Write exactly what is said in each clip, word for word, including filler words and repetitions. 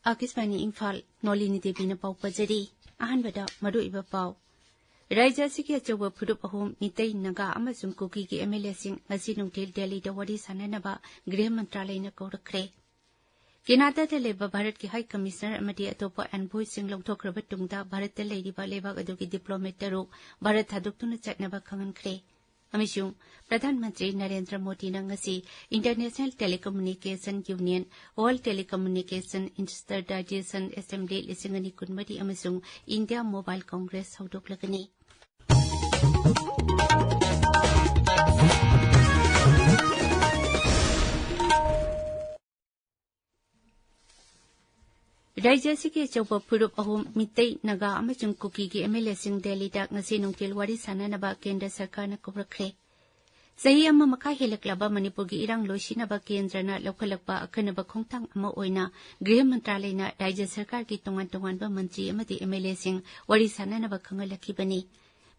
ꯑꯥꯀꯥꯁꯕꯥꯅꯤ ꯏꯝꯐꯥꯜ, ꯅꯣꯂꯤꯅꯤ ꯗꯦꯕꯤꯅ ꯄꯥꯎ ꯄꯥꯖꯔꯤ꯫ ꯑꯍꯥꯟꯕꯗ ꯃꯔꯨꯑꯣꯏꯕ ꯄꯥꯎ꯫ ꯔꯥꯖ꯭ꯌ ꯑꯁꯤꯒꯤ ꯑꯆꯧꯕ ꯐꯨꯔꯨꯞ ꯑꯍꯨꯝ, ꯃꯤꯇꯩ, ꯅꯥꯒꯥ ꯑꯃꯁꯨꯡ ꯀꯨꯀꯤꯒꯤ ꯑꯦꯝ ꯑꯦꯜ ꯑꯦꯁꯤꯡ ꯉꯁꯤ ꯅꯨꯡꯊꯤꯜ ꯗꯦꯜꯂꯤꯗ ꯋꯥꯔꯤ ꯁꯥꯟꯅꯅꯕ ꯒ꯭ꯔꯤꯍ ꯃꯟꯇ꯭ꯔꯥꯂꯌꯅ ꯀꯧꯔꯛꯈ꯭ꯔꯦ꯫ ꯀꯦꯅꯥꯗꯥꯗ ꯂꯩꯕ ꯚꯥꯔꯠꯀꯤ ꯍꯥꯏ ꯀꯃꯤꯁꯅꯔ ꯑꯃꯗꯤ ꯑꯇꯣꯞꯄ ꯑꯦꯟꯚꯣꯏꯁꯤꯡ ꯂꯧꯊꯣꯛꯈ꯭ꯔꯕ ꯇꯨꯡꯗ ꯚꯥꯔꯠꯇ ꯂꯩꯔꯤꯕ ꯂꯩꯕꯥꯛ ꯑꯗꯨꯒꯤ ꯗꯤꯄ꯭ꯂꯣꯃꯦꯠ ꯇꯔꯨꯛ ꯚꯥꯔꯠ ꯊꯥꯗꯣꯛꯇꯨꯅ ꯆꯠꯅꯕ ꯈꯪꯍꯟꯈ꯭ꯔꯦ꯫ ꯑꯃꯁꯨꯡ ꯄ꯭ꯔꯙꯥꯟ ꯃꯟꯇ꯭ꯔꯤ ꯅꯔꯦꯟꯗ꯭ꯔ ꯃꯣꯗꯤꯅ ꯉꯁꯤ International Telecommunication Union, World Telecommunication Standardization Assembly ꯂꯤꯁꯤꯡ ꯑꯅꯤ ꯀꯨꯟꯃꯔꯤ ꯑꯃꯁꯨꯡ India Mobile Congress ꯍꯧꯗꯣꯛꯂꯒꯅꯤ꯫ ꯔꯥꯖ꯭ꯌ ꯑꯁꯤꯒꯤ ꯑꯆꯧꯕ ꯐꯨꯔꯨꯞ ꯑꯍꯨꯝ, ꯃꯤꯇꯩ, ꯅꯥꯒꯥ ꯑꯃꯁꯨꯡ ꯀꯨꯀꯤꯒꯤ ꯑꯦꯝ ꯑꯦꯜ ꯑꯦꯁꯤꯡ ꯗꯦꯜꯂꯤꯗ ꯉꯁꯤ ꯅꯨꯡꯊꯤꯜ ꯋꯥꯔꯤ ꯁꯥꯟꯅꯅꯕ ꯀꯦꯟꯗ꯭ꯔ ꯁꯔꯀꯥꯔꯅ ꯀꯧꯔꯛꯈ꯭ꯔꯦ꯫ ꯆꯍꯤ ꯑꯃ ꯃꯈꯥꯏ ꯍꯦꯜꯂꯛꯂꯕ ꯃꯅꯤꯄꯨꯔꯒꯤ ꯏꯔꯥꯡ ꯂꯣꯏꯁꯤꯟꯅꯕ ꯀꯦꯟꯗ꯭ꯔꯅ ꯂꯧꯈꯠꯂꯛꯄ ꯑꯈꯟꯅꯕ ꯈꯣꯡꯊꯥꯡ ꯑꯃ ꯑꯣꯏꯅ ꯒ꯭ꯔꯤꯍ ꯃꯟꯇ꯭ꯔꯥꯂꯌꯅ ꯔꯥꯖ꯭ꯌ ꯁꯔꯀꯥꯔꯒꯤ ꯇꯣꯉꯥꯟ ꯇꯣꯉꯥꯟꯕ ꯃꯟꯇ꯭ꯔꯤ ꯑꯃꯗꯤ ꯑꯦꯝ ꯑꯦꯜ ꯑꯦꯁꯤꯡ ꯋꯥꯔꯤ ꯁꯥꯟꯅꯅꯕ ꯈꯪꯍꯜꯂꯛꯈꯤꯕꯅꯤ꯫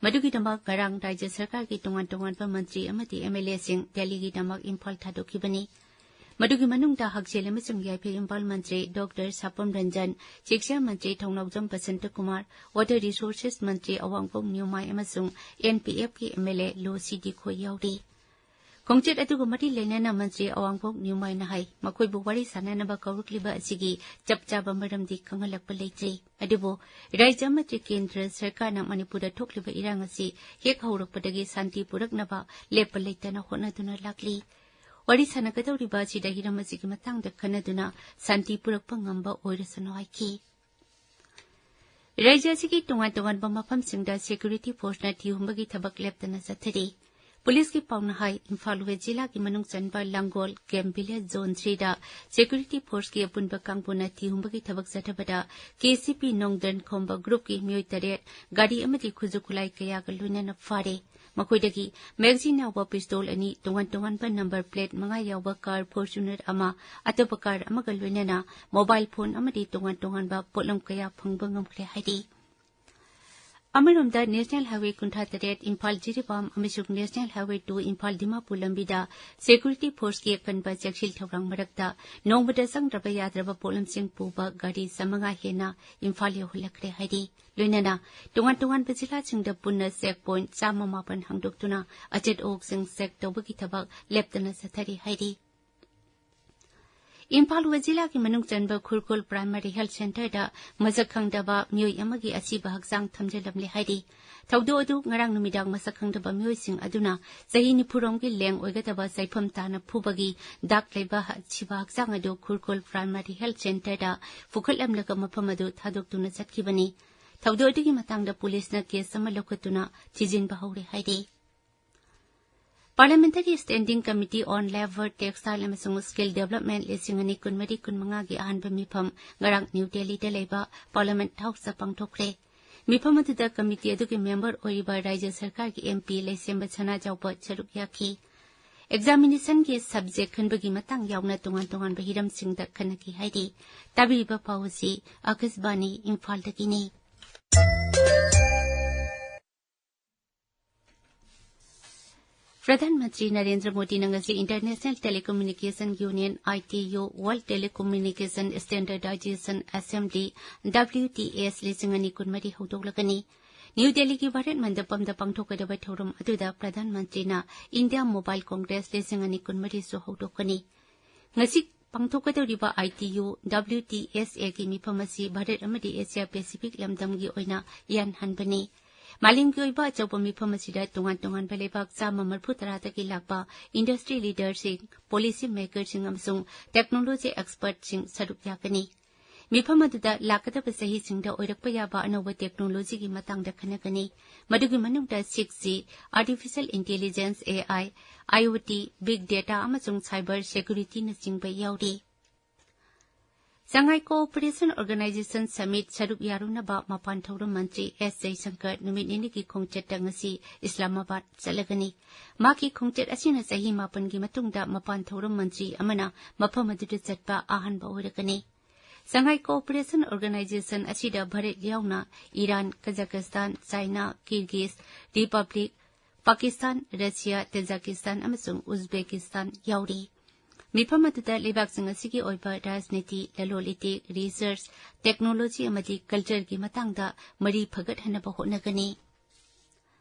ꯃꯗꯨꯒꯤꯗꯃꯛ ꯉꯔꯥꯡ ꯔꯥꯖ꯭ꯌ ꯁꯔꯀꯥꯔꯒꯤ ꯇꯣꯉꯥꯟ ꯇꯣꯉꯥꯟꯕ ꯃꯟꯇ꯭ꯔꯤ ꯑꯃꯗꯤ ꯑꯦꯝ ꯑꯦꯜ ꯑꯦꯁꯤꯡ ꯗꯦꯜꯂꯤꯒꯤꯗꯃꯛ ꯏꯝꯐꯥꯜ ꯊꯥꯗꯣꯛꯈꯤꯕꯅꯤ꯫ ꯃꯗꯨꯒꯤ ꯃꯅꯨꯡꯗ ꯍꯛꯁꯦꯜ ꯑꯃꯁꯨꯡ ꯌꯥꯏꯐ ꯏꯝꯐꯥꯜ ꯃꯟꯇ꯭ꯔꯤ ꯗꯣꯛꯇꯔ ꯁꯥꯄꯝ ꯔꯟꯖꯟ, ꯁꯤꯛꯁꯥ ꯃꯟꯇ꯭ꯔꯤ ꯊꯧꯅꯥꯎꯖꯝ ꯕꯁꯟꯇ ꯀꯨꯃꯥꯔ, ꯋꯥꯇꯔ ꯔꯤꯁꯣꯔꯁꯦꯁ ꯃꯟꯇ꯭ꯔꯤ ꯑꯋꯥꯡꯕꯝ ꯅ꯭ꯌꯨꯃꯥꯏ ꯑꯃꯁꯨꯡ ꯑꯦꯟ ꯄꯤ ꯑꯦꯐꯀꯤ ꯑꯦꯝ ꯑꯦꯜ ꯑꯦ ꯂꯣ ꯁꯤꯗꯤ ꯈꯣꯏ ꯌꯥꯎꯔꯤ꯫ ꯈꯣꯡꯆꯠ ꯑꯗꯨꯒ ꯃꯔꯤ ꯂꯩꯅꯅ ꯃꯟꯇ꯭ꯔꯤ ꯑꯋꯥꯡꯕꯝ ꯅ꯭ꯌꯨꯃꯥꯏꯅ ꯍꯥꯏ, ꯃꯈꯣꯏꯕꯨ ꯋꯥꯔꯤ ꯁꯥꯟꯅꯅꯕ ꯀꯧꯔꯛꯂꯤꯕ ꯑꯁꯤꯒꯤ ꯆꯞ ꯆꯥꯕ ꯃꯔꯝꯗꯤ ꯈꯪꯍꯜꯂꯛꯄ ꯂꯩꯇ꯭ꯔꯤ꯫ ꯑꯗꯨꯕꯨ ꯔꯥꯖ꯭ꯌ ꯑꯃꯗꯤ ꯀꯦꯟꯗ꯭ꯔ ꯁꯔꯀꯥꯔꯅ ꯃꯅꯤꯄꯨꯔꯗ ꯊꯣꯛꯂꯤꯕ ꯏꯔꯥꯡ ꯑꯁꯤ ꯍꯦꯛ ꯍꯧꯔꯛꯄꯗꯒꯤ ꯁꯥꯟꯇꯤ ꯄꯨꯔꯛꯅꯕ ꯂꯦꯞꯄ ꯂꯩꯇꯅ ꯍꯣꯠꯅꯗꯨꯅ ꯂꯥꯛꯂꯤ꯫ ꯋꯥꯔꯤ ꯁꯥꯟꯅꯒꯗꯧꯔꯤꯕ ꯑꯁꯤꯗ ꯍꯤꯔꯝ ꯑꯁꯤꯒꯤ ꯃꯇꯥꯡꯗ ꯈꯟꯅꯗꯨꯅ ꯁꯥꯟꯇꯤ ꯄꯨꯔꯛꯄ ꯉꯝꯕ ꯑꯣꯏꯔꯁꯅꯨ ꯍꯥꯏꯈꯤ꯫ ꯔꯥꯖ꯭ꯌ ꯑꯁꯤꯒꯤ ꯇꯣꯉꯥꯟ ꯇꯣꯉꯥꯟꯕ ꯃꯐꯝꯁꯤꯡꯗ ꯁꯦꯀ꯭ꯌꯨꯔꯤꯇꯤ ꯐꯣꯔꯁꯅ ꯊꯤꯍꯨꯝꯕꯒꯤ ꯊꯕꯛ ꯂꯦꯞꯇꯅ ꯆꯠꯊꯔꯤ꯫ ꯄꯨꯂꯤꯁꯀꯤ ꯄꯥꯎꯅ ꯍꯥꯏ, ꯏꯝꯐꯥꯜ ꯋꯦꯁ ꯖꯤꯂꯥꯒꯤ ꯃꯅꯨꯡ ꯆꯟꯕ ꯂꯥꯡꯒꯣꯜ ꯀꯦꯝꯞ ꯚꯤꯂꯦꯖ ꯖꯣꯟ ꯊ꯭ꯔꯤꯗ ꯁꯦꯀ꯭ꯌꯨꯔꯤꯇꯤ ꯐꯣꯔꯁꯀꯤ ꯑꯄꯨꯟꯕ ꯀꯥꯡꯕꯨꯅ ꯊꯤꯍꯨꯝꯕꯒꯤ ꯊꯕꯛ ꯆꯠꯊꯕꯗ ꯀꯦ ꯁꯤ ꯄꯤ ꯅꯣꯡꯗꯟ ꯈꯣꯝꯕ ꯒ꯭ꯔꯨꯞꯀꯤ ꯃꯤꯑꯣꯏ ꯇꯔꯦꯠ, ꯒꯥꯔꯤ ꯑꯃꯗꯤ ꯈꯨꯠꯁꯨ ꯈꯨꯠꯂꯥꯏ ꯀꯌꯥꯒ ꯂꯣꯏꯅꯅ ꯐꯥꯔꯦ꯫ ꯃꯈꯣꯏꯗꯒꯤ ꯃꯦꯒꯥꯖꯤꯟ ꯌꯥꯎꯕ ꯄꯤꯁꯇꯣꯜ ꯑꯅꯤ, ꯇꯣꯉꯥꯟ ꯇꯣꯉꯥꯟꯕ ꯅꯝꯕꯔ ꯄ꯭ꯂꯦꯠ ꯃꯉꯥ ꯌꯥꯎꯕ ꯀꯥꯔ ꯐꯣꯔꯆꯨꯅꯔ ꯑꯃ, ꯑꯇꯣꯞꯄ ꯀꯥꯔ ꯑꯃꯒ ꯂꯣꯏꯅꯅ ꯃꯣꯕꯥꯏꯜ ꯐꯣꯟ ꯑꯃꯗꯤ ꯇꯣꯉꯥꯟ ꯇꯣꯉꯥꯟꯕ ꯄꯣꯠꯂꯝ ꯀꯌꯥ ꯐꯪꯕ ꯉꯝꯈ꯭ꯔꯦ ꯍꯥꯏꯔꯤ꯫ ꯑꯃꯔꯣꯝꯗ, National Highway ꯀꯨꯟꯊ꯭ꯔꯥ ꯇꯔꯦꯠ ꯏꯝꯐꯥꯜ ꯖꯤꯔꯤꯕꯥꯝ ꯑꯃꯁꯨꯡ National Highway two Imphal Dimapur ꯂꯝꯕꯤꯗ security forceꯀꯤ ꯑꯀꯟꯕ ꯆꯦꯛꯁꯤꯜ ꯊꯧꯔꯥꯡ ꯃꯔꯛꯇ ꯅꯣꯡꯃꯗ ꯆꯪꯗ꯭ꯔꯕ ꯌꯥꯗ꯭ꯔꯕ ꯄꯣꯠꯂꯝꯁꯤꯡ ꯄꯨꯕ ꯒꯥꯔꯤ ꯆꯥꯃꯉꯥ ꯍꯦꯟꯅ ꯏꯝꯐꯥꯜ ꯌꯧꯍꯜꯂꯛꯈ꯭ꯔꯦ ꯍꯥꯏꯔꯤ꯫ ꯂꯣꯏꯅꯅ ꯇꯣꯉꯥꯟ ꯇꯣꯉꯥꯟꯕ ꯖꯤꯂꯥꯁꯤꯡꯗ ꯄꯨꯟꯅ check point ꯆꯥꯝꯃ ꯃꯥꯄꯟ ꯍꯥꯡꯗꯣꯛꯇꯨꯅ ꯑꯆꯠ ꯑꯋꯣꯛꯁꯤꯡ check ꯇꯧꯕꯒꯤ ꯊꯕꯛ ꯂꯦꯞꯇꯅ ꯆꯠꯊꯔꯤ ꯍꯥꯏꯔꯤ꯫ ꯏꯝꯐꯥꯜ ꯋꯦꯁ ꯖꯤꯂꯥꯒꯤ ꯃꯅꯨꯡ ꯆꯟꯕ ꯈꯨꯔꯈꯨꯜ Primary Health Centreꯗ ꯃꯁꯛ ꯈꯪꯗꯕ ꯃꯤꯑꯣꯏ ꯑꯃꯒꯤ ꯑꯁꯤꯕ ꯍꯛꯆꯥꯡ ꯊꯝꯖꯤꯜꯂꯝꯂꯦ ꯍꯥꯏꯔꯤ꯫ ꯊꯧꯗꯣꯛ ꯑꯗꯨ ꯉꯔꯥꯡ ꯅꯨꯃꯤꯗꯥꯡ ꯃꯁꯛ ꯈꯪꯗꯕ ꯃꯤꯑꯣꯏꯁꯤꯡ ꯑꯗꯨꯅ ꯆꯍꯤ ꯅꯤꯐꯨꯔꯣꯝꯒꯤ ꯂꯦꯡ ꯑꯣꯏꯒꯗꯕ ꯆꯩꯐꯝ ꯇꯥꯅ ꯐꯨꯕꯒꯤ ꯗꯥꯛ ꯂꯩꯕ ꯑꯁꯤꯕ ꯍꯛꯆꯥꯡ ꯑꯗꯨ ꯈꯨꯔꯈꯨꯜ Primary Health Centreꯗ ꯄꯨꯈꯠꯂꯝꯂꯒ ꯃꯐꯝ ꯑꯗꯨ ꯊꯥꯗꯣꯛꯇꯨꯅ ꯆꯠꯈꯤꯕꯅꯤ꯫ ꯊꯧꯗꯣꯛ ꯑꯗꯨꯒꯤ ꯃꯇꯥꯡꯗ ꯄꯨꯂꯤꯁꯅ case ꯑꯃ ꯂꯧꯈꯠꯇꯨꯅ ꯊꯤꯖꯤꯟꯕ ꯍꯧꯔꯦ ꯍꯥꯏꯔꯤ꯫ Parliamentary Standing Committee on Labour, Textile ꯑꯃꯁꯨꯡ Skill Development ꯂꯤꯁꯤꯡ ꯑꯅꯤ ꯀꯨꯟꯃꯔꯤ ꯀꯨꯟꯃꯉꯥꯒꯤ ꯑꯍꯥꯟꯕ ꯃꯤꯐꯝ ꯉꯔꯥꯡ ꯅ꯭ꯌꯨ ꯗꯦꯜꯂꯤꯗ ꯂꯩꯕ Parliament Houseꯇ ꯄꯥꯡꯊꯣꯛꯈ꯭ꯔꯦ꯫ ꯃꯤꯐꯝ ꯑꯗꯨꯗ committee ꯑꯗꯨꯒꯤ member ꯑꯣꯏꯔꯤꯕ ꯔꯥꯖ꯭ꯌ ꯁꯔꯀꯥꯔꯒꯤ MP ꯂꯩꯁꯦꯝꯕ ꯁꯅꯥꯖꯥꯎꯕ ꯁꯔꯨꯛ ꯌꯥꯈꯤ꯫ Examinationꯒꯤ subject ꯈꯟꯕꯒꯤ ꯃꯇꯥꯡ ꯌꯥꯎꯅ ꯇꯣꯉꯥꯟ ꯇꯣꯉꯥꯟꯕ ꯍꯤꯔꯝꯁꯤꯡꯗ ꯈꯟꯅꯈꯤ ꯍꯥꯏꯔꯤ꯫ ꯇꯥꯕꯤꯔꯤꯕ ꯄꯥꯎ ꯑꯁꯤ ꯑꯀꯥꯁꯕꯥꯅꯤ ꯏꯝꯐꯥꯜꯗꯒꯤꯅꯤ꯫ ꯄ꯭ꯔꯙꯥꯟ ꯃꯟꯇ꯭ꯔꯤ ꯅꯔꯦꯟꯗ꯭ꯔ ꯃꯣꯗꯤꯅ ꯉꯁꯤ International Telecommunication Union, ITU, World Telecommunication Standardization Assembly, WTS ꯂꯤꯁꯤꯡ ꯑꯅꯤ ꯀꯨꯟꯃꯔꯤ ꯍꯧꯗꯣꯛꯂꯒꯅꯤ꯫ ꯅ꯭ꯌꯨ ꯗꯦꯜꯂꯤꯒꯤ ꯚꯥꯔꯠ ꯃꯟꯗꯄꯝꯗ ꯄꯥꯡꯊꯣꯛꯀꯗꯕ ꯊꯧꯔꯝ ꯑꯗꯨꯗ ꯄ꯭ꯔꯙꯥꯟ ꯃꯟꯇ꯭ꯔꯤꯅ India Mobile Congress ꯂꯤꯁꯤꯡ ꯑꯅꯤ ꯀꯨꯟꯃꯔꯤꯁꯨ ꯍꯧꯗꯣꯛꯀꯅꯤ꯫ ꯉꯁꯤ ꯄꯥꯡꯊꯣꯛꯀꯗꯧꯔꯤꯕ ITU WTSAꯒꯤ ꯃꯤꯐꯝ ꯑꯁꯤ ꯚꯥꯔꯠ ꯑꯃꯗꯤ ꯑꯦꯁꯤꯌꯥ ꯄꯦꯁꯤꯐꯤꯛ ꯂꯝꯗꯝꯒꯤ ꯑꯣꯏꯅ ꯌꯥꯟꯍꯟꯕꯅꯤ꯫ ꯃꯥꯂꯦꯝꯒꯤ ꯑꯣꯏꯕ ꯑꯆꯧꯕ ꯃꯤꯐꯝ ꯑꯁꯤꯗ ꯇꯣꯉꯥꯟ ꯇꯣꯉꯥꯟꯕ ꯂꯩꯕꯥꯛ ꯆꯥꯝꯃ ꯃꯔꯤꯐꯨ ꯇꯔꯥꯗꯒꯤ ꯂꯥꯛꯄ industry leaderꯁꯤꯡ, policy makerꯁꯤꯡ ꯑꯃꯁꯨꯡ technology expertꯁꯤꯡ ꯁꯔꯨꯛ ꯌꯥꯒꯅꯤ꯫ ꯃꯤꯐꯝ ꯑꯗꯨꯗ ꯂꯥꯛꯀꯗꯕ ꯆꯍꯤꯁꯤꯡꯗ ꯑꯣꯏꯔꯛꯄ ꯌꯥꯕ ꯑꯅꯧꯕ technologyꯒꯤ ꯃꯇꯥꯡꯗ ꯈꯟꯅꯒꯅꯤ꯫ ꯃꯗꯨꯒꯤ ꯃꯅꯨꯡꯗ six G, Artificial Intelligence, AI, IoT, Big Data ꯑꯃꯁꯨꯡ cyber securityꯅꯆꯤꯡꯕ ꯌꯥꯎꯔꯤ꯫ Shanghai Cooperation Organization Summit ꯁꯔꯨꯛ ꯌꯥꯔꯨꯅꯕ ꯃꯄꯥꯟ ꯊꯧꯔꯝ ꯃꯟꯇ꯭ꯔꯤ ꯑꯦꯁ ꯖꯌꯁꯪꯀꯔ ꯅꯨꯃꯤꯠ ꯅꯤꯅꯤꯒꯤ ꯈꯣꯡꯆꯠꯇ ꯉꯁꯤ ꯏꯁꯂꯥꯃꯥꯕꯥꯗ ꯆꯠꯂꯒꯅꯤ꯫ ꯃꯍꯥꯛꯀꯤ ꯈꯣꯡꯆꯠ ꯑꯁꯤꯅ ꯆꯍꯤ ꯃꯥꯄꯟꯒꯤ ꯃꯇꯨꯡꯗ ꯃꯄꯥꯟ ꯊꯧꯔꯝ ꯃꯟꯇ꯭ꯔꯤ ꯑꯃꯅ ꯃꯐꯝ ꯑꯗꯨꯗ ꯆꯠꯄ ꯑꯍꯥꯟꯕ ꯑꯣꯏꯔꯒꯅꯤ꯫ Shanghai Cooperation Organization ꯑꯁꯤꯗ ꯚꯥꯔꯠ ꯌꯥꯎꯅ Iran, Kazakhstan, China, Kyrgyz Republic, Pakistan, Russia, Tajikistan ꯑꯃꯁꯨꯡ ꯎꯖꯕꯦꯀꯤꯁꯇꯥꯟ ꯌꯥꯎꯔꯤ꯫ ꯃꯤꯐꯝ ꯑꯗꯨꯗ ꯂꯩꯕꯥꯛꯁꯤꯡ ꯑꯁꯤꯒꯤ ꯑꯣꯏꯕ ꯔꯥꯖꯅꯤꯇꯤ, ꯂꯂꯣꯟ ꯏꯇꯤꯛ, ꯔꯤꯁꯔꯆ, ꯇꯦꯛꯅꯣꯂꯣꯖꯤ ꯑꯃꯗꯤ ꯀꯜꯆꯔꯒꯤ ꯃꯇꯥꯡꯗ ꯃꯔꯤ ꯐꯒꯠꯍꯟꯅꯕ ꯍꯣꯠꯅꯒꯅꯤ꯫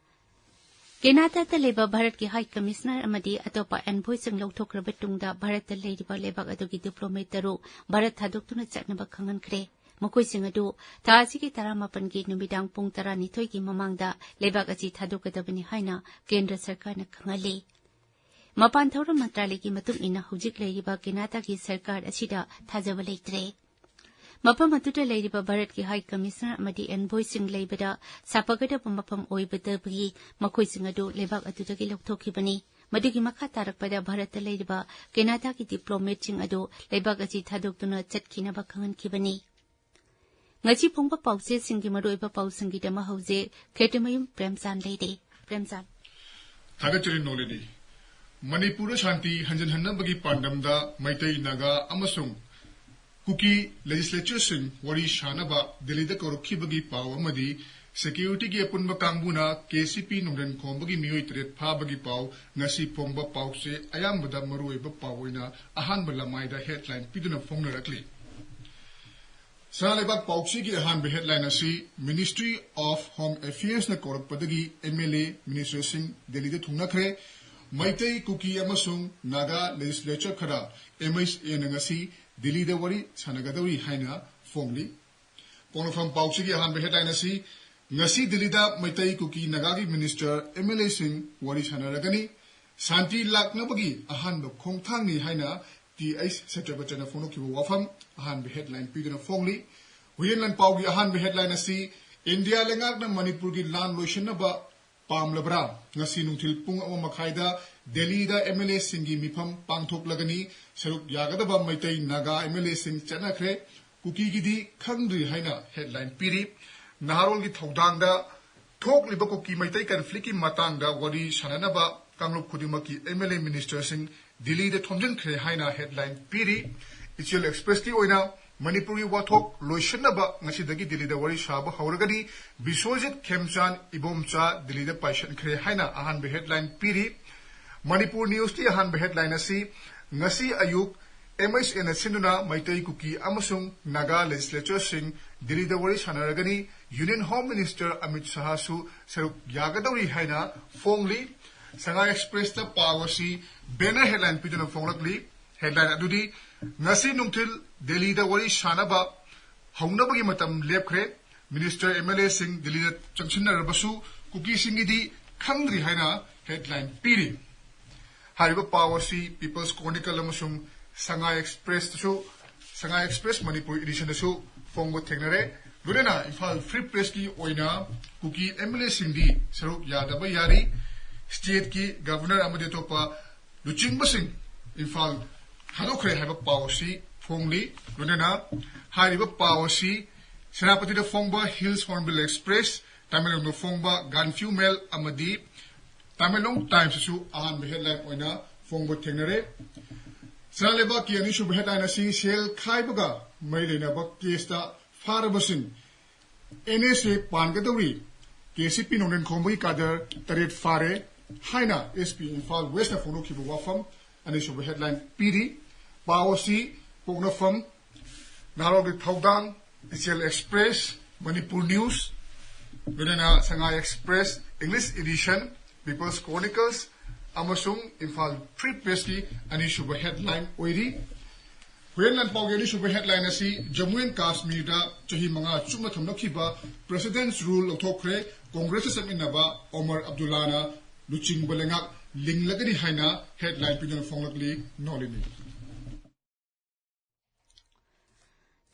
ꯀꯦꯅꯥꯗꯥꯗ ꯂꯩꯕ ꯚꯥꯔꯠꯀꯤ ꯍꯥꯏ ꯀꯃꯤꯁꯅꯔ ꯑꯃꯗꯤ ꯑꯇꯣꯞꯄ ꯑꯦꯟꯚꯣꯏꯁꯤꯡ ꯂꯧꯊꯣꯛꯈ꯭ꯔꯕ ꯇꯨꯡꯗ ꯚꯥꯔꯠꯇ ꯂꯩꯔꯤꯕ ꯂꯩꯕꯥꯛ ꯑꯗꯨꯒꯤ ꯗꯤꯄ꯭ꯂꯣꯃꯦꯠ ꯇꯔꯨꯛ ꯚꯥꯔꯠ ꯊꯥꯗꯣꯛꯇꯨꯅ ꯆꯠꯅꯕ ꯈꯪꯍꯟꯈ꯭ꯔꯦ꯫ ꯃꯈꯣꯏꯁꯤꯡ ꯑꯗꯨ ꯊꯥ ꯑꯁꯤꯒꯤ ꯇꯔꯥꯃꯥꯄꯟꯒꯤ ꯅꯨꯃꯤꯗꯥꯡ ꯄꯨꯡ ꯇꯔꯥꯅꯤꯊꯣꯏꯒꯤ ꯃꯃꯥꯡꯗ ꯂꯩꯕꯥꯛ ꯑꯁꯤ ꯊꯥꯗꯣꯛꯀꯗꯕꯅꯤ ꯍꯥꯏꯅ ꯀꯦꯟꯗ꯭ꯔ ꯁꯔꯀꯥꯔꯅ ꯈꯪꯍꯜꯂꯤ꯫ ꯃꯄꯥꯟ ꯊꯧꯔꯝ ꯃꯟꯇ꯭ꯔꯥꯂꯌꯒꯤ ꯃꯇꯨꯡ ꯏꯟꯅ ꯍꯧꯖꯤꯛ ꯂꯩꯔꯤꯕ ꯀꯦꯅꯥꯗꯥꯒꯤ ꯁꯔꯀꯥꯔ ꯑꯁꯤꯗ ꯊꯥꯖꯕ ꯂꯩꯇ꯭ꯔꯦ꯫ ꯃꯐꯝ ꯑꯗꯨꯗ ꯂꯩꯔꯤꯕ ꯚꯥꯔꯠꯀꯤ ꯍꯥꯏ ꯀꯃꯤꯁꯅꯔ ꯑꯃꯗꯤ ꯑꯦꯟꯚꯣꯏꯁꯤꯡ ꯂꯩꯕꯗ ꯁꯥꯐꯒꯗꯕ ꯃꯐꯝ ꯑꯣꯏꯕꯗꯒꯤ ꯃꯈꯣꯏꯁꯤꯡ ꯑꯗꯨ ꯂꯩꯕꯥꯛ ꯑꯗꯨꯗꯒꯤ ꯂꯧꯊꯣꯛꯈꯤꯕꯅꯤ꯫ ꯃꯗꯨꯒꯤ ꯃꯈꯥ ꯇꯥꯔꯛꯄꯗ ꯚꯥꯔꯠꯇ ꯂꯩꯔꯤꯕ ꯀꯦꯅꯥꯗꯥꯒꯤ ꯗꯤꯄ꯭ꯂꯣꯃꯦꯠꯁꯤꯡ ꯑꯗꯨ ꯂꯩꯕꯥꯛ ꯑꯁꯤ ꯊꯥꯗꯣꯛꯇꯨꯅ ꯆꯠꯈꯤꯅꯕ ꯈꯪꯍꯟꯈꯤꯕꯅꯤ꯫ ꯉꯁꯤ ꯐꯣꯡꯕ ꯄꯥꯎꯆꯦꯁꯤꯡꯒꯤ ꯃꯔꯨꯑꯣꯏꯕ ꯄꯥꯎꯁꯤꯡꯒꯤꯗꯃꯛ ꯍꯧꯖꯤꯛ ꯈꯦꯇ꯭ꯔꯤꯃꯌꯨꯝ ꯄ꯭ꯔꯦꯝꯆꯥꯟ ꯂꯩꯔꯦ꯫ ꯄ꯭ꯔꯦꯝꯆꯥꯟ꯫ ꯊꯥꯒꯠꯆꯔꯤ ꯅꯣꯂꯤꯅꯤ꯫ ꯃꯅꯤꯄꯨꯔꯗ ꯁꯥꯟꯇꯤ ꯍꯟꯖꯤꯟꯍꯟꯅꯕꯒꯤ ꯄꯥꯟꯗꯝꯗ ꯃꯩꯇꯩ, ꯅꯥꯒꯥ ꯑꯃꯁꯨꯡ ꯀꯨꯀꯤ ꯂꯦꯖꯤꯁꯂꯦꯆꯔꯁꯤꯡ ꯋꯥꯔꯤ ꯁꯥꯅꯕ ꯗꯤꯜꯂꯤꯗ ꯀꯧꯔꯛꯈꯤꯕꯒꯤ ꯄꯥꯎ ꯑꯃꯗꯤ ꯁꯦꯀ꯭ꯌꯨꯔꯤꯇꯤꯒꯤ ꯑꯄꯨꯟꯕ ꯀꯥꯡꯕꯨꯅ ꯀꯦ ꯁꯤ ꯄꯤ ꯅꯣꯡꯗ꯭ꯔꯦꯟ ꯈꯣꯝꯕꯒꯤ ꯃꯤꯑꯣꯏ ꯇꯔꯦꯠ ꯐꯥꯕꯒꯤ ꯄꯥꯎ ꯉꯁꯤ ꯐꯣꯡꯕ ꯄꯥꯎꯆꯦ ꯑꯌꯥꯝꯕꯗ ꯃꯔꯨꯑꯣꯏꯕ ꯄꯥꯎ ꯑꯣꯏꯅ ꯑꯍꯥꯟꯕ ꯂꯃꯥꯏꯗ ꯍꯦꯗꯂꯥꯏꯟ ꯄꯤꯗꯨꯅ ꯐꯣꯡꯅꯔꯛꯂꯤ꯫ ꯁꯅꯥ ꯂꯩꯕꯥꯛ ꯄꯥꯎꯆꯦꯒꯤ ꯑꯍꯥꯟꯕ ꯍꯦꯗꯂꯥꯏꯟ ꯑꯁꯤ Ministry of Home Affairsꯅ ꯀꯧꯔꯛꯄꯗꯒꯤ ꯑꯦꯝ ꯑꯦꯜ ꯑꯦ ꯃꯤꯅꯤꯁꯇꯔꯁꯤꯡ ꯗꯦꯜꯂꯤꯗ ꯊꯨꯡꯅꯈ꯭ꯔꯦ꯫ ꯃꯩꯇꯩ, ꯀꯨꯀꯤ ꯑꯃꯁꯨꯡ ꯅꯥꯒꯥ ꯂꯦꯖꯤꯁꯂꯦꯆꯔ ꯈꯔ ꯑꯦꯝ ꯑꯩꯆ ꯑꯦꯅ ꯉꯁꯤ ꯗꯤꯜꯂꯤꯗ ꯋꯥꯔꯤ ꯁꯥꯟꯅꯒꯗꯧꯔꯤ ꯍꯥꯏꯅ ꯐꯣꯡꯂꯤ꯫ ꯄꯣꯛꯅꯐꯝ ꯄꯥꯎꯆꯦꯒꯤ ꯑꯍꯥꯟꯕ ꯍꯦꯗꯂꯥꯏꯟ ꯑꯁꯤ ꯉꯁꯤ ꯗꯤꯜꯂꯤꯗ ꯃꯩꯇꯩ, ꯀꯨꯀꯤ, ꯅꯥꯒꯥꯒꯤ ꯃꯤꯅꯤꯁꯇꯔ, ꯑꯦꯝ ꯑꯦꯜ ꯑꯦꯁꯤꯡ ꯋꯥꯔꯤ ꯁꯥꯟꯅꯔꯒꯅꯤ꯫ ꯁꯥꯟꯇꯤ ꯂꯥꯛꯅꯕꯒꯤ ꯑꯍꯥꯟꯕ ꯈꯣꯡꯊꯥꯡꯅꯤ ꯍꯥꯏꯅ ꯇꯤ ꯑꯩꯆ ꯁꯇ꯭ꯌꯕ꯭ꯔꯇꯅ ꯐꯣꯡꯗꯣꯛꯈꯤꯕ ꯋꯥꯐꯝ ꯑꯍꯥꯟꯕ ꯍꯦꯗꯂꯥꯏꯟ ꯄꯤꯗꯨꯅ ꯐꯣꯡꯂꯤ꯫ ꯍꯨꯏꯌꯦꯟ ꯂꯥꯟꯄꯥꯎꯒꯤ ꯑꯍꯥꯟꯕ ꯍꯦꯗꯂꯥꯏꯟ ꯑꯁꯤ ꯏꯟꯗꯤꯌꯥ ꯂꯩꯉꯥꯛꯅ ꯃꯅꯤꯄꯨꯔꯒꯤ ꯂꯥꯟ ꯂꯣꯏꯁꯤꯟꯅꯕ ꯄꯥꯝꯂꯕ꯭ꯔꯥ? ꯉꯁꯤ ꯅꯨꯡꯊꯤꯜ ꯄꯨꯡ ꯑꯃ ꯃꯈꯥꯏꯗ ꯗꯦꯜꯂꯤꯗ ꯑꯦꯝ ꯑꯦꯜ ꯑꯦꯁꯤꯡꯒꯤ ꯃꯤꯐꯝ ꯄꯥꯡꯊꯣꯛꯂꯒꯅꯤ꯫ ꯁꯔꯨꯛ ꯌꯥꯒꯗꯕ ꯃꯩꯇꯩ, ꯅꯥꯒꯥ ꯑꯦꯝ ꯑꯦꯜ ꯑꯦꯁꯤꯡ ꯆꯠꯅꯈ꯭ꯔꯦ꯫ ꯀꯨꯀꯤꯒꯤꯗꯤ ꯈꯪꯗ꯭ꯔꯤ ꯍꯥꯏꯅ ꯍꯦꯗꯂꯥꯏꯟ ꯄꯤꯔꯤ꯫ ꯅꯍꯥꯔꯣꯜꯒꯤ ꯊꯧꯗꯥꯡꯗ ꯊꯣꯛꯂꯤꯕ ꯀꯨꯀꯤ ꯃꯩꯇꯩ ꯀꯟꯐ꯭ꯂꯤꯛꯀꯤ ꯃꯇꯥꯡꯗ ꯋꯥꯔꯤ ꯁꯥꯟꯅꯅꯕ ꯀꯥꯡꯂꯨꯞ ꯈꯨꯗꯤꯡꯃꯛꯀꯤ ꯑꯦꯝ ꯑꯦꯜ ꯑꯦ ꯃꯤꯅꯤꯁꯇꯔꯁꯤꯡ ꯗꯤꯜꯂꯤꯗ ꯊꯣꯝꯖꯤꯟꯈ꯭ꯔꯦ ꯍꯥꯏꯅ ꯍꯦꯗꯂꯥꯏꯟ ꯄꯤꯔꯤ꯫ ꯏꯆꯦꯜ ꯑꯦꯛꯁꯄ꯭ꯔꯦꯁꯀꯤ ꯑꯣꯏꯅ ꯃꯅꯤꯄꯨꯔꯒꯤ ꯋꯥꯊꯣꯛ ꯂꯣꯏꯁꯤꯟꯅꯕ ꯉꯁꯤꯗꯒꯤ ꯗꯤꯜꯂꯤꯗ ꯋꯥꯔꯤ ꯁꯥꯕ ꯍꯧꯔꯒꯅꯤ꯫ ꯕꯤꯁ꯭ꯋꯖꯤꯠ ꯈꯦꯝꯆꯥꯟ ꯏꯕꯣꯝꯆꯥ ꯗꯤꯜꯂꯤꯗ ꯄꯥꯏꯁꯤꯟꯈ꯭ꯔꯦ ꯍꯥꯏꯅ ꯑꯍꯥꯟꯕ headline ꯄꯤꯔꯤ꯫ ꯃꯅꯤꯄꯨꯔ Newsꯇꯤ ꯑꯍꯥꯟꯕ headline ꯑꯁꯤ ꯉꯁꯤ ꯑꯌꯨꯛ MHAꯅ ꯁꯤꯟꯗꯨꯅ ꯃꯩꯇꯩ, ꯀꯨꯀꯤ ꯑꯃꯁꯨꯡ ꯅꯥꯒꯥ legislatureꯁꯤꯡ ꯗꯤꯜꯂꯤꯗ ꯋꯥꯔꯤ ꯁꯥꯟꯅꯔꯒꯅꯤ꯫ Union Home Minister ꯑꯃꯤꯠ ꯁꯍꯥꯁꯨ ꯁꯔꯨꯛ ꯌꯥꯒꯗꯧꯔꯤ ꯍꯥꯏꯅ ꯐꯣꯡꯂꯤ꯫ ꯁꯉꯥꯏ Expressꯇ ꯄꯥꯎ ꯑꯁꯤ banner headline ꯄꯤꯗꯨꯅ ꯐꯣꯡꯂꯛꯂꯤ꯫ Headline ꯑꯗꯨꯗꯤ ꯉꯁꯤ ꯅꯨꯡꯊꯤꯜ ꯗꯤꯜꯂꯤꯗ ꯋꯥꯔꯤ ꯁꯥꯅꯕ ꯍꯧꯅꯕꯒꯤ ꯃꯇꯝ ꯂꯦꯞꯈ꯭ꯔꯦ꯫ Minister, MLAꯁꯤꯡ ꯗꯤꯜꯂꯤꯗ ꯆꯪꯁꯤꯟꯅꯔꯕꯁꯨ ꯀꯨꯀꯤꯁꯤꯡꯒꯤꯗꯤ ꯈꯪꯗ꯭ꯔꯤ ꯍꯥꯏꯅ headline ꯄꯤꯔꯤ꯫ ꯍꯥꯏꯔꯤꯕ ꯄꯥꯎ ꯑꯁꯤ People's Chronicle ꯑꯃꯁꯨꯡ ꯁꯉꯥꯏ Expressꯇꯁꯨ, ꯁꯉꯥꯏ Express ꯃꯅꯤꯄꯨꯔ editionꯗꯁꯨ ꯐꯣꯡꯕ ꯊꯦꯡꯅꯔꯦ꯫ ꯂꯣꯏꯅꯅ ꯏꯝꯐꯥꯜ Free Pressꯀꯤ ꯑꯣꯏꯅ ꯀꯨꯀꯤ MLAꯁꯤꯡꯗꯤ ꯁꯔꯨꯛ ꯌꯥꯗꯕ ꯌꯥꯔꯤ꯫ Stateꯀꯤ Governor ꯑꯃꯗꯤ ꯑꯇꯣꯞꯄ ꯂꯨꯆꯤꯡꯕꯁꯤꯡ ꯏꯝꯐꯥꯜ ꯊꯥꯗꯣꯛꯈ꯭ꯔꯦ ꯍꯥꯏꯕ ꯄꯥꯎ ꯑꯁꯤ ꯐꯣꯡꯂꯤ꯫ ꯂꯣꯏꯅꯅ ꯍꯥꯏꯔꯤꯕ ꯄꯥꯎ ꯑꯁꯤ ꯁꯦꯅꯥꯄꯇꯤꯗ ꯐꯣꯡꯕ Hills Hornbill Express, ꯇꯃꯦꯡꯂꯣꯡꯗ ꯐꯣꯡꯕ Gaanphiu Mail ꯑꯃꯗꯤ Tamenglong Timesꯇꯁꯨ ꯑꯍꯥꯟꯕ headline ꯑꯣꯏꯅ ꯐꯣꯡꯕ ꯊꯦꯡꯅꯔꯦ꯫ ꯁꯅꯥ ꯂꯩꯕꯥꯛꯀꯤ ꯑꯅꯤꯁꯨꯕ headline ꯑꯁꯤ ꯁꯦꯜ ꯈꯥꯏꯕꯒ ꯃꯔꯤ ꯂꯩꯅꯕ caseꯇ ꯐꯥꯔꯕꯁꯤꯡ NSA ꯄꯥꯟꯒꯗꯧꯔꯤ꯫ KCP ꯅꯣꯡꯗꯦꯟ ꯈꯣꯝꯕꯒꯤ cadre ꯇꯔꯦꯠ ꯐꯥꯔꯦ ꯍꯥꯏꯅ SP ꯏꯝꯐꯥꯜ Westꯅ ꯐꯣꯡꯗꯣꯛꯈꯤꯕ ꯋꯥꯐꯝ ꯑꯅꯤꯁꯨꯕ headline ꯄꯤꯔꯤ꯫ ꯄꯥꯎ ꯑꯁꯤ ꯄꯣꯛꯅꯐꯝ, ꯅꯍꯥꯔꯣꯜꯒꯤ ꯊꯧꯗꯥꯡ, ꯏꯆꯦꯜ Express, ꯃꯅꯤꯄꯨꯔ News, ꯂꯣꯏꯅꯅ ꯁꯉꯥꯏ Express English edition, People's Chronicles ꯑꯃꯁꯨꯡ ꯏꯝꯐꯥꯜ Free Pressꯀꯤ ꯑꯅꯤꯁꯨꯕ headline ꯑꯣꯏꯔꯤ꯫ ꯍꯨꯏꯌꯦꯟ ꯂꯥꯟꯄꯥꯎꯒꯤ ꯑꯅꯤꯁꯨꯕ headline ꯑꯁꯤ ꯖꯝꯃꯨ ꯑꯦꯟ ꯀꯥꯁꯃꯤꯔꯗ ꯆꯍꯤ ꯃꯉꯥ ꯆꯨꯞꯅ ꯊꯝꯂꯛꯈꯤꯕ President's Rule ꯂꯧꯊꯣꯛꯈ꯭ꯔꯦ, ꯀꯣꯡꯒ꯭ꯔꯦꯁꯇ ꯆꯠꯃꯤꯟꯅꯕ ꯑꯣꯃꯔ ꯑꯕꯗꯨꯜꯂꯥꯅ ꯂꯨꯆꯤꯡꯕ ꯂꯩꯉꯥꯛ ꯂꯤꯡꯂꯒꯅꯤ ꯍꯥꯏꯅ headline ꯄꯤꯗꯨꯅ ꯐꯣꯡꯂꯛꯂꯤ꯫ ꯅꯣꯂꯤꯅꯤ꯫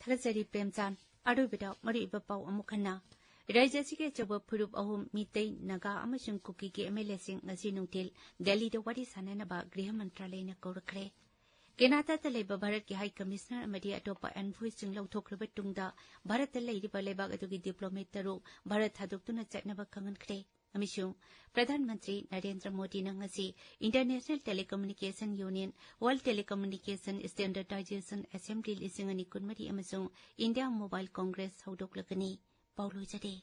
ꯊꯥꯒꯠꯆꯔꯤ ꯄ꯭ꯔꯦꯝꯆꯥꯟ꯫ ꯑꯔꯣꯏꯕꯗ ꯃꯔꯨꯑꯣꯏꯕ ꯄꯥꯎ ꯑꯃꯨꯛ ꯍꯟꯅ꯫ ꯔꯥꯖ꯭ꯌ ꯑꯁꯤꯒꯤ ꯑꯆꯧꯕ ꯐꯨꯔꯨꯞ ꯑꯍꯨꯝ, ꯃꯤꯇꯩ, ꯅꯥꯒꯥ ꯑꯃꯁꯨꯡ ꯀꯨꯀꯤꯒꯤ MLAꯁꯤꯡ ꯉꯁꯤ ꯅꯨꯡꯊꯤꯜ ꯗꯦꯜꯂꯤꯗ ꯋꯥꯔꯤ ꯁꯥꯅꯅꯕ ꯒ꯭ꯔꯤꯍ ꯃꯟꯇ꯭ꯔꯥꯂꯌꯅ ꯀꯧꯔꯛꯈ꯭ꯔꯦ꯫ ꯀꯦꯅꯥꯗꯥꯗ ꯂꯩꯕ ꯚꯥꯔꯠꯀꯤ High Commissioner ꯑꯃꯗꯤ ꯑꯇꯣꯞꯄ envoyꯁꯤꯡ ꯂꯧꯊꯣꯛꯈ꯭ꯔꯕ ꯇꯨꯡꯗ ꯚꯥꯔꯠꯇ ꯂꯩꯔꯤꯕ ꯂꯩꯕꯥꯛ ꯑꯗꯨꯒꯤ diplomat ꯇꯔꯨꯛ ꯚꯥꯔꯠ ꯊꯥꯗꯣꯛꯇꯨꯅ ꯆꯠꯅꯕ ꯈꯪꯍꯟꯈ꯭ꯔꯦ꯫ ꯑꯃꯁꯨꯡ ꯄ꯭ꯔꯙꯥꯟ ꯃꯟꯇ꯭ꯔꯤ ꯅꯔꯦꯟꯗ꯭ꯔ ꯃꯣꯗꯤꯅ ꯉꯁꯤ International Telecommunication Union, World Telecommunication Standardization Assembly ꯂꯤꯁꯤꯡ ꯑꯅꯤ ꯀꯨꯟꯃꯔꯤ ꯑꯃꯁꯨꯡ India Mobile Congress ꯍꯧꯗꯣꯛꯂꯒꯅꯤ꯫ ꯄꯥꯎ ꯂꯣꯏꯖꯔꯦ꯫